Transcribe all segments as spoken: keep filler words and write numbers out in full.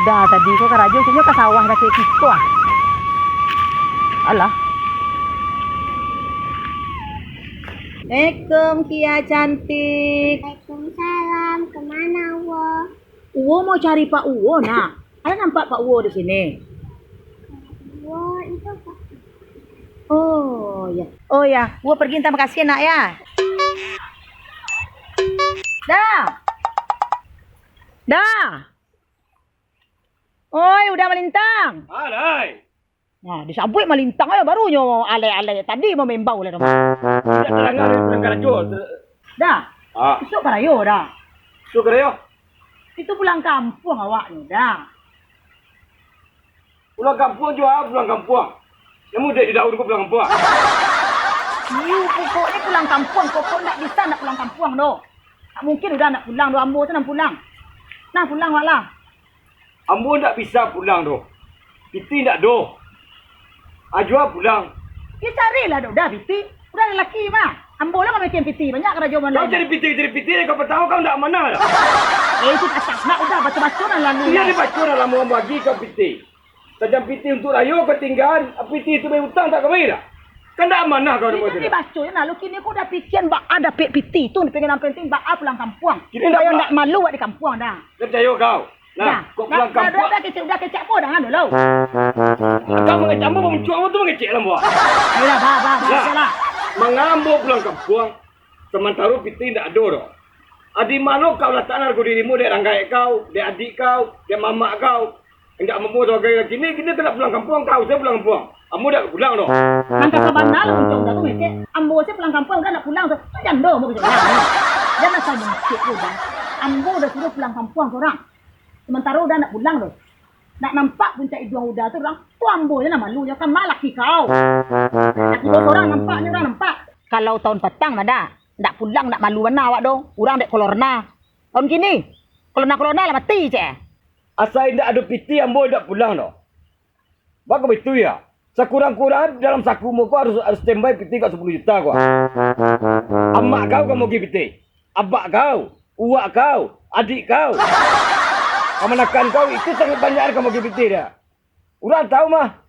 Dah, tadi ko karajo, kayaknyo ka sawah dah, kayak kiko, ah. Alah. Assalamualaikum, Kia cantik. Waalaikumsalam. Kemana, Wo? Uwo mau cari Pak Uwo, nak. Ada nampak Pak Uwo di sini? Wo, itu Pak. Oh, ya. Oh, ya. Uwo pergi, minta makasih, nak, ya. Dah. Dah. Oi, Uda Malintang. Ah, Dai. Nah, disabuik Malintang aja, barunyo alai-alai tadi mamembau lah. Tidak terangah dari terang karajo. Dah. Ah. Isuak karajo, Dah. Isuak karajo? Itu pulang kampuang awaknyo, Dah. Pulang kampuang juo, pulang kampuang. Namuah dek di daun ko pulang kampuang. Iyo, pokoknyo pulang kampuang, pokok ndak bisa ndak pulang kampuang doh. Tak mungkin Uda ndak pulang doh, ambo tu nan pulang. Nah, pulang awak lah. Ambo ndak bisa pulang doh. Piti ndak doh. Ajo pulang. Yo carilah doh, Uda, piti. Uda lalaki mah. Ambo lah mamakian piti, banyak karajo. Kau cari piti, cari piti, kau patang kau ndak amanah doh. Eh, itu tak nak, Uda, baco-baco nan lalu. Iyo, dibaco nan lalu, ambo agi kau piti. Tajam piti untuak rayo kau tinggaan, piti tu bayar utang tak kau bayar dah? Kan ndak amanah kau. Itu dibaco je nah, lu kini ko Uda pikian baa dapek piti tu, pengen nan penting baa pulang kampuang. Kini ndak supayo ndak malu awak di kampuang, Dah. Ndak picayo kau. Nah, kok pulang kampuang. Dah, dah, dah, kecek, Uda kecek apo dah, anu, lo. Kau mangecek ambo, bamuncuang ambo tu mangecek lah, ambo. Yolah, bah, bah, bah, lah. Manga ambo pulang kampuang, samantaro piti ndak ado doh. Adi mano kau latakkan hargo dirimu dek ranggaek kau, dek adik kau, dek mamak kau? Indak mambawa sabagai laki ni, kini kena pulang kampuang, kau sajo pulang kampuang. Ambo dak pulang doh. Nan ka sabana lah Uncok Uda tu ngecek, ambo sajo pulang kampuang, Uda nak pulang tu. Tu jando ambo kecek urang. Jan asal mangecek tu, Uda. Ambo Uda suruah pulang kampuang surang. Samantaro Uda nak pulang tu. Nak nampak puncak iduang Uda tu urang, tu ambo sajo nan malu nyo, kan ma laki kau. Laki kau surang nampaknyo, urang nampak. Kalau taun patang mah, Da, ndak pulang, ndak malu bana awak tu. Urang dek kolorna. Taun kini, kolorna-kolorna lah mati, cek. Asa indak ado piti, ambo indak pulang doh. Bako baitu yo? Sakurang-kurang dalam saku ambo ko harus, harus standby piti ka sapuluah juta ko. Amak kau ka maugi piti. Abak kau, uwak kau, adik kau. Kamanakan kau itu sangaik banyak ka maugi piti dah. Urang tahu mah,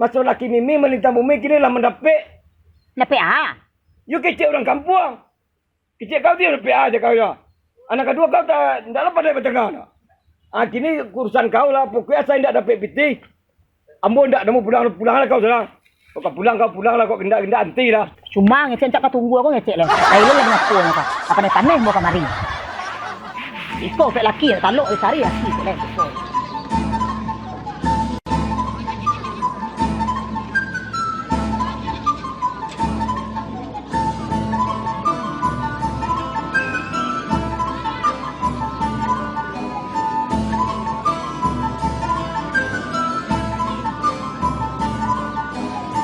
maso laki Mimi malintang bumi kini lah mandapek. Dapek a? Yo kecek urang kampuang. Kecek kau tu dapek a, cek kau yo. Anak kaduo kau ta-, ndak lah pandai batangah doh. Ah, kini urusan kau lah, pokoknyo asa indak dapek piti, ambo ndak namuah pulang, pulanglah kau surang. Kok ka pulang kau, pulanglah, kok indak, indak anti lah. Cuma ngecek, cak ka tunggu aku ngecek lah. Lain lah ngapo nyo kau. Ka paneh-paneh ambo kamari. Iko pek laki, talok dicari laki, pek laki.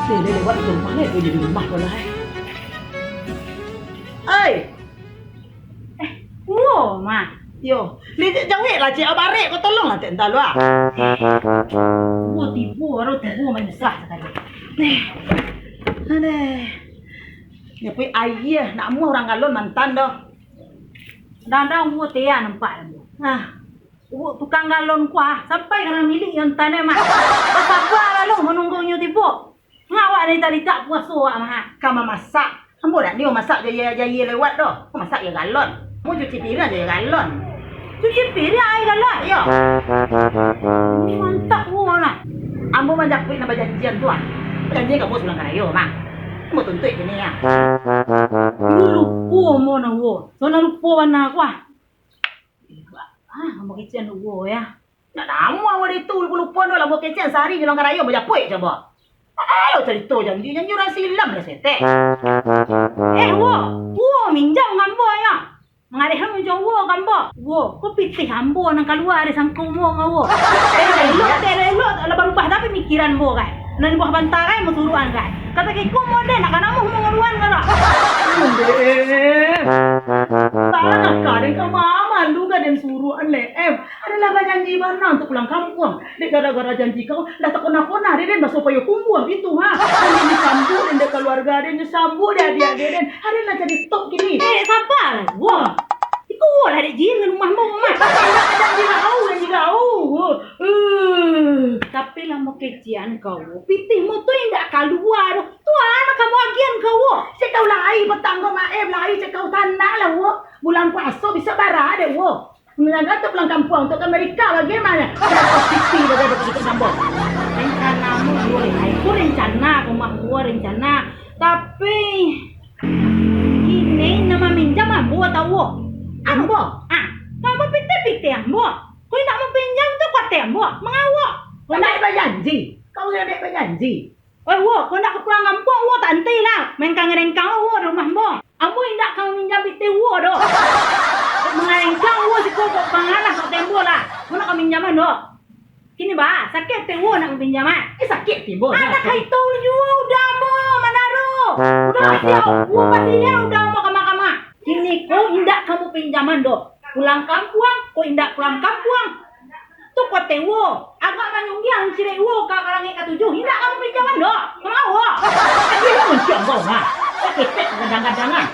Eh, lewat itu rumah ni, tu jadi rumah pun lah, eh. Ai! Eh, Uwo mah. Yo, licik jauik lah, cik. Barek ko tolonglah, cik, entah lu, ah. Uwo tibo, baru tibo manyusah sakali. Neh. Adeh. Nyo pui aia, ndak amuah urang galon mantan doh. Dadang Uwo tea nampak ambo. Nah, Uwo tukang galon kuah, sampai ka nan milik nyo mantan mah. Basaba lalu manunggu nyo tibo. Ngawak dari tadi tak puaso awak mah. Ka mamasak. Ambo dak nio masak jo aia, jo aia lewat doh. Masak jo galon. Ambo cuci piriang jo aia galon. Cuci piriang aia galon, yo. Mantap Uwo nah. Ambo manjapuik nan bajanjian tu ah. Janjian ka ambo sabulan karayo mah. Ambo tuntuik kini ah. Lu lupo ambo nah Uwo. So nah lupo bana ku ah. Ah, ambo kecekan Uwo yo. Ndak namuah awak di tu, lupo-lupo tu lah, ambo kecekan sahari di Langkarayo bajapuik cobo. Ayo carito janji, janji urang silam lah setek. Eh, Wo, Wo minjam ka ambo nyo. Mangareh macam Wo ka ambo. Wo, ko pitih ambo nan kalua dari sangko Wo ka Wo. Elok-elok, elok-elok, lah barubah dah pamikiran Wo, kan? Nan buah banta, kan, masuruan, kan? Kato kiko model nak ka namuah mangaruan, kan? Ondeh. Tanah ka den ka mamalu ka den suruah, Lek, em. Aden lah bajanji bana untuak pulang kampuang. Dek gara-gara janji kau, lah takona-kona dek den basupayo tumbuah gitu, ha. Janji disambuik den dek kaluarga den, disambuik dek adiak-adiak den. Aden lah jadi top kini. Eh, sabar lah, Wo. Iko Apo lah dek Jin, rumah ambo mah. Indak, indak dilau, indak dilau. Eh. Tapi lah mokecian kau. Pitih mo tu indak kalua doh. Tu anak kamu agian kau. Cek kau lai patang ko, Mak, eh, lai cek kau tanang lah, wo. Bulan puaso bisa bara dek, wo. Mangga tu pulang kampuang, untuak ka Amerika bagai mah. Positif bagai bagi kita gambar. Rencana mu, wo, lai. Itu rencana, rumah gua rencana. Tapi, Kini nan maminjam ambo tau. Ambo? Ah, ambo pitih-pitih ambo. Kok indak mapinjam tu kuateh ambo, mangawok. Kok indak bajanji? Kau indak bajanji? Oi, wo, kok indak ka pulang kampuang, wo, tak anti lah. Main kangin-kangin, wo, rumah ambo. Ambo indak ka maminjam pitih, wo, doh. Kok mangarengkang, wo, siko kok pangalah kok tembo lah. Kok indak ka minjam, doh. Kini ba, sakik ati wo nak mapinjam, ah? Eh, sakik ati ambo, ah, nak. Kaitu juo uda ambo, Mandaro. Uda mati, wo mati ya uda ambo kama-kama. Kini ko indak kamu pinjaman doh. Pulang kampuang, ko indak pulang kampuang. Tu ko ati wo, agak manyunggiang cirek wo ka, ka langik katujuah. Indak kamu pinjaman doh. Kama wo? Ati lo muncul ambo, nah. Kok ketek kadang-kadang, ah.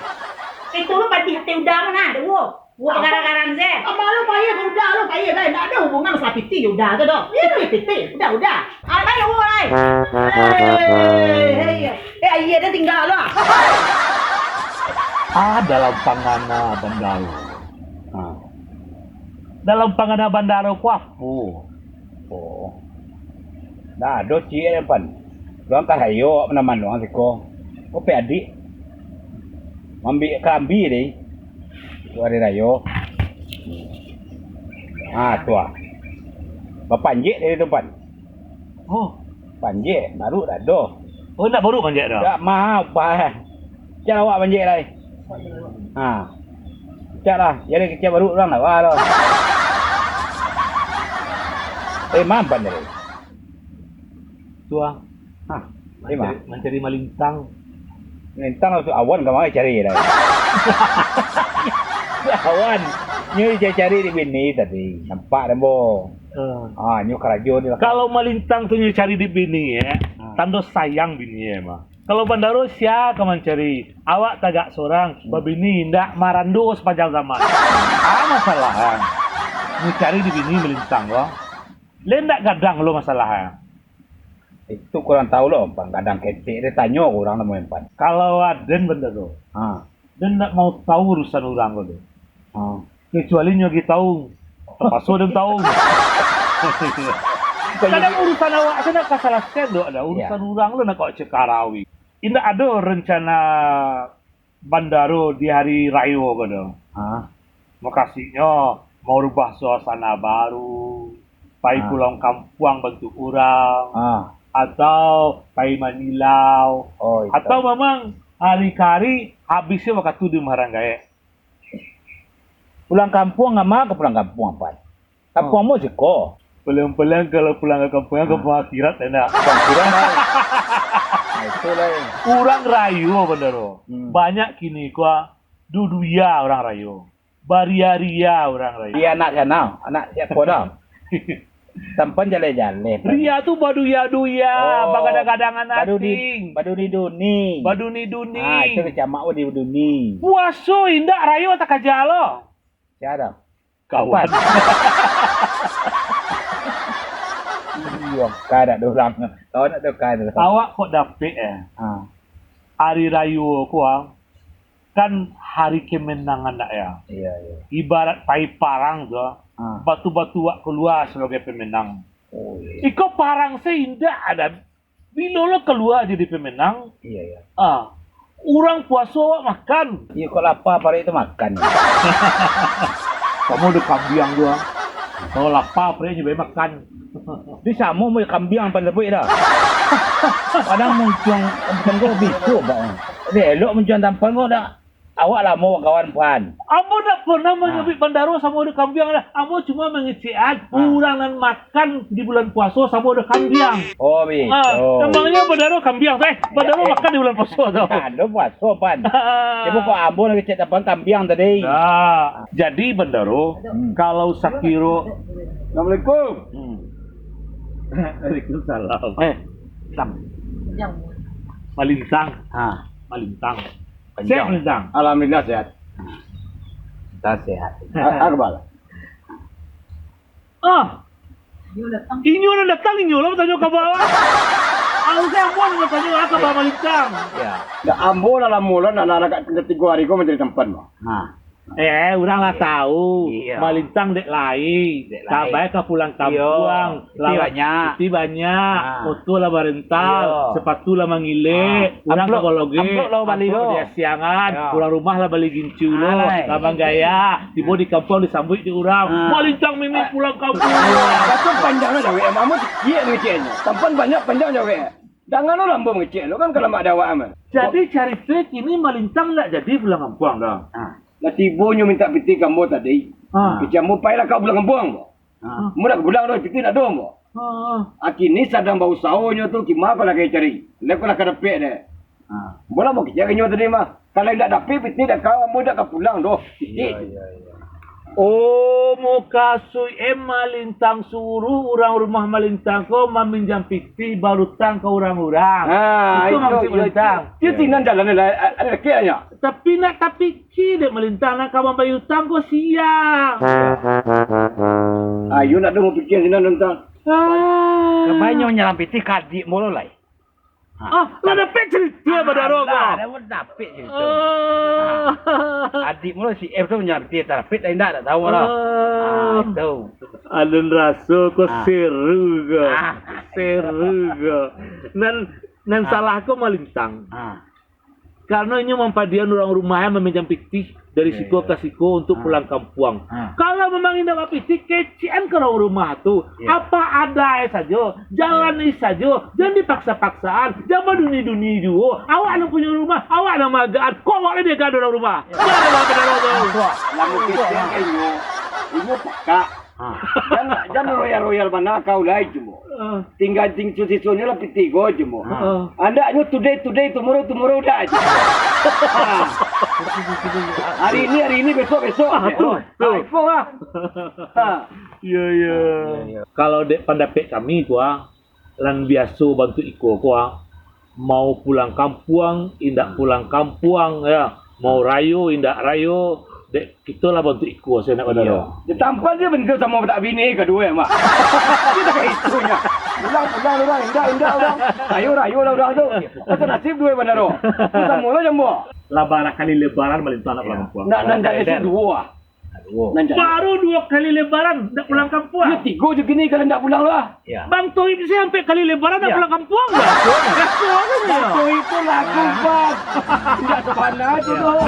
Itu lo patih ati uda ambo, nah, dek wo. Wo, gara-gara se. Abah lo payah, uda lo payah, dah. Ndak ado hubungan masalah pitih jo uda tu doh. Iyo. Pitih, pitih, uda, uda. Apo yo, wo, lai? Eh, eh, eh, eh, aia dah tingga lo. Ah, dalam pangana Bandaro. Ha. Dalam pangana Bandaro ko apo? Oh. Nah, ado ciek, Pan. Urang ka rayo, awak manaman urang siko. Ope adik. Maambiak karambi deh. Tu ari rayo. Ah, tu ah. Bapanjek dari tu, Pan. Oh. Panjek, baru dah doh. Oh, nak baru panjek dah? Dak mah, Pan. Cak awak panjek lai. Ha. Cak lah, jadi kecek baru urang lah, wah, doh. Eh, mampan tadi. Tu ah. Ha, mancari, mancari malintang. Malintang tu awan kamari cari lah. Awan. Nyo cari-cari di bini tadi. Nampak dah, bo. Ah. Ah, nyo karajo ni lah. Kalau malintang tu nyo cari di bini, eh, ah, tando sayang bini, eh, mah. Kalau Bandaro sia ka mancari, awak tagak sorang, hmm, babini indak marando sapanjang zaman. Ah, masalah, ah. Nyo cari di bini malintang, bo. Lai ndak gadang lo masalah, ah. Itu kurang tahu lo, Pan. Gadang ketek, ditanyo urang namo, Pan. Kalau aden Bandaro, ha, den ndak mau tahu urusan urang ko tu. Ha. Kecuali nyo agi tahu. Tapaso den tahu. Kadang urusan awak tu nak kasalaskan dok ada. Urusan urang lo nak kau cekarawi. Indak ado rencana Bandaro di hari rayo ko tu. Ha. Mukasuiknyo, maurubah suasana baru, pai pulang kampuang bantuak urang, atau pai manilau, atau memang hari ka hari habisnyo wakatu di rumah urang gaek. Pulang kampuang, kama ka pulang kampuang, Pan? Kampuang mo siko. Pulang-pulang kalau pulang ka kampuang, kampuang akhirat enak. Kampuang akhirat, Pan. Nah, itu lai. Urang rayo, Bandaro. Hmm. Banyak kini ko, duduya urang rayo. Baria-ria urang rayo. Iya, anak siapa? Anak siapa dah? Tampan jaleh-jaleh, Pan. Ria tu baduya-duya, oh, bagadang-gadangan baduni, ating. Baduni-duni. Ah, itu kecek amak baduni-duni. Puaso indak, rayo takaja lo. Sia dah? Kawan. Iyo, kada ado urang. Kawan ado kada. Awak kok dapek, eh? Ha. Hari rayo ko, ah, kan hari kemenangan, dak, ya? Iya, iya. Ibarat pai parang tu, ah, batu-batu wak kalua sabagai pemenang. Oh, iya. Iko parang se indak ado. Bilo lo kalua jadi pemenang? Iya, iya. Ah, urang puaso awak makan. Iyo, kok lapa paruik tu makan. Samo ado kambiang tu, ah. Kalau lapa paruik nyo bari makan. Di samo mo kambiang Pan sabuik dah. Kadang muncuang tampan ko bisu, Pak. Di elok muncuang tampan ko dah. Awak lamo bakawan, Pan. Ambo ndak pernah manyabuik Bandaro samo ado kambiang dah. Ambo cuma mangecek an, urang nan makan di bulan puaso samo ado kambiang. Oh, bitu. Ah, emangnya Bandaro kambiang tu, eh? Bandaro makan di bulan puaso tu. Ado puaso, Pan. Cuma kok ambo nan ngecek tampan kambiang tadi. Nah, jadi Bandaro, kalau sakiro. Assalamualaikum. Hmm. Waalaikumsalam. Eh, Tam. Malintang. Ha. Malintang. Sehat, Malintang? Alhamdulillah, sehat. Nasihat. A-, apa? Ah. Inyo nan datang, inyo lah batanyo kaba. Harusnyo ambo nan batanyo, ah, kaba Malintang. Yo. Dah ambo lah lamo lah, nak, nak, nak tigo hari ko mancari tampan, Bang. Ha. Eh, urang lah tahu. Iyo. Malintang dek lai. Dek lai. Kabai ka pulang kampuang. Iyo. Pitih banyak. Pitih banyak. Ha. Moto lah barental. Iyo. Sepatu lah mangilek. Ha. Urang ka balogek. Amplop lah bali lo. Amplop di asiangan. Iyo. Urang rumah lah bali gincu lo. Alai. Lah manggaya. Tibo di kampuang disambuik dek urang. Ha. Malintang mimik pulang kampuang. Iyo. Raso panjang lo jawek. Ambo ciek mangeceknyo. Tampan banyak panjang jawek. Jangan lo lambo mangecek lo kan, kalau mak dawak aman. Jadi carito kini Malintang ndak jadi pulang kampuang doh. Ha. Lah tibo nyo mintak pitih ka ambo tadi. Ha. Kecek ambo, "Pailah kau pulang kampuang, ambo." Ha. Ambo ndak ka pulang doh, pitih ndak ado, ambo. Ha. Ah, kini sadang bausaho nyo tu, kima kau lah ka cari. Lah kau lah ka dapek deh. Ha. Ambo lah ambo kecek ka inyo tadi mah. Kalau indak dapek pitih dek kau, ambo indak ka pulang doh. Pitih. Iyo, iyo, iyo. Oh, mukasuik e Malintang suruah urang rumah Malintang ko maminjam pitih barutang ka urang-urang. Ha, itu, itu maksud itu, Malintang. Itu, itu sinan jalan lah, a-, a-, lakek nyo. Tapi nak tapikia dek Malintang, nak ka mambayia utang ko sia. Ayo nak dengar pikia sinan tantang. Ah. Kabanyo manyalam pitih ka adik mulo lai. Ha. Ah, lah dapek carito, Badaro ko? Lah, lah dapek carito. Ah. Ha. Adik mulo si F tu manyalam pitih, tarapik dah indak, tak tahu lah. Ah. Ah, itu. Alun raso ko seru ko. Ah. Seru ko. Nan, nan salah ko Malintang. Ah. Karano inyo mampadian urang rumah yang maminjam pitih dari siko ka siko untuk pulang kampuang. Ha. Kalau memang indak bapitih, kecekan ka urang rumah tu. Iyo. Apa adae sajo, jalani sajo, jan dipaksa-paksaan, jan baduni-duni juo. Awak nan punyo rumah, awak nan maagaan, kok awak lai diagaan urang rumah? Iyo. Jan awak badarogo. Lah mukasuik inyo, inyo pakak. Ha. Jan, jan royal-royal bana kau lai, Jumbo. Ha. Tingga ting-, siso-sisonyo lah pitih ko, Jumbo. Ha. Andaknyo today-today, tomorrow-tomorrow dah aja. Ha. Hari ini, hari ini, besok-besok. Ah, tu, tu. Ha, itu lah. Ha. Iyo, iyo. Iyo, iyo. Kalau dek pandapek kami tu, ah, nan biaso bantuak iko ko, ah, mau pulang kampuang, indak pulang kampuang, ya, mau rayo, indak rayo, dek kito lah bantuak iko, sia nak bana. Iyo. Di tampal dia bentuk samo tak bini kaduo, Mak. Kita kayak itu nya. Pulang, pulang urang, indak, indak urang. Rayo, rayo lah urang tu. Pasal nasib duo bana tu. Tu samo lah jambo. Lah barakali lebaran Malintang nak pulang kampuang. Nak, nak dari situ duo, ah. Aduh. Nan jadi. Baru duo kali lebaran, ndak pulang kampuang. Yo, tigo jo kini kalau ndak pulang lah. Ya. Bang Toib se ampek kali lebaran ndak pulang kampuang. Ya. Bang Toib tu laku, Bang. Ndak sabana tu doh.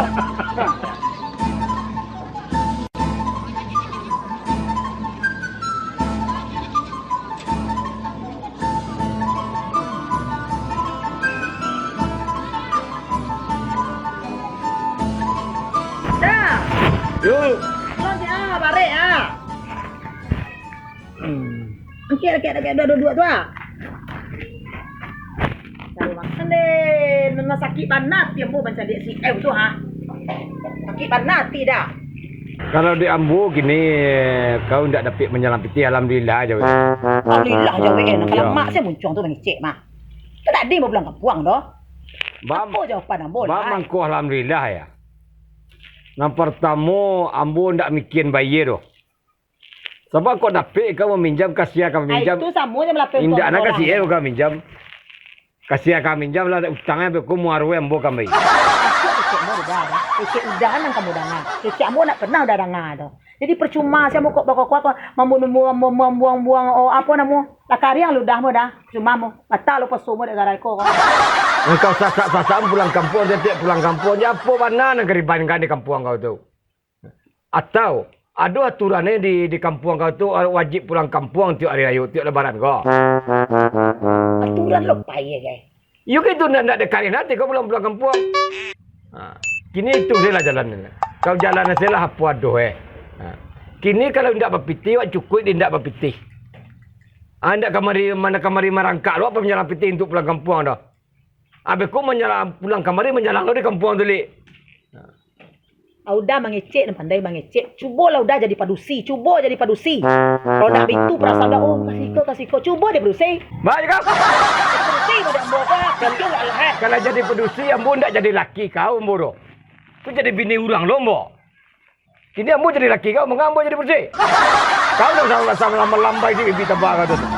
Dah. Yo. Pulang, ah, barek, ah. Angkek, angkek, angkek, dua, dua, dua, dua. Cari makan deh. Memang sakik bana ati ambo mancaliak si M tu, ha. Sakik bana ati dah. Kalau di ambo kini, kau ndak dapek manyalam pitih, alhamdulillah jawek. Alhamdulillah jawek, eh. Nak kalamak sia muncuang tu mangecek mah. Kan tadi mau pulang kampuang doh. Bam-, apo jawapan ambo, Bang, lai? Mangko alhamdulillah, ya. Nan partamo, ambo ndak mikian bayia doh. Sabab kok dapek ka maminjam, ka sia ka maminjam. Ai, itu samo je malapeh. Indak nak ka sia ka maminjam. Ka sia ka maminjam lah, utangnyo beko muaro ambo ka ambiak. Kecek ambo udah, dah. Kecek udah nan kamu danga. Kecek ambo ndak pernah udah danga tu. Jadi percuma sia ambo kok bakokoh ko mambuang-buang, mambuang-buang, oh, apo namo? Lah kariang ludahmu dah. Percuma mu. Batal lo puaso mu dek gara iko ko. Engkau sasak-sasak pulang kampuang, tiap pulang kampuang. Apo bana nan ka dibankan di kampuang kau tu? Atau, ado aturannyo di, di kampuang kau tu, wajib pulang kampuang tiok ari rayo, tiok Lebaran ko? Aturan lo payah, gai. Iyo, kito ndak, ndak ado kareh nanti kau pulang, pulang kampuang. Ha, kini itu sajolah jalan. Kau jalan sajolah apo ado, eh. Ha. Kini kalau indak bapitih, wak cukuik di indak bapitih. Ha, indak kamari, ma-, kamari marangkak lo, apo manyalang pitih untuak pulang kampuang doh. Abih ko manyalang, pulang kamari manyalang lo di kampuang tu, Lik. Ha. Ah, Uda mangecek, nan pandai mangecek. Cubolah Uda jadi padusi, cubo jadi padusi. Kalau ndak baitu parasaan Uda, oh, ka siko, ka siko. Cubo jadi padusi. Baik, kau. Padusi, pada ambo, apa? Kalau, kalau jadi padusi, ambo ndak jadi laki kau, ambo, doh. Tu jadi bini urang lo, ambo. Kini ambo jadi laki kau, manga ambo jadi burusi? Kau nan sa-, sa-, malambai di bibi taba kau tu.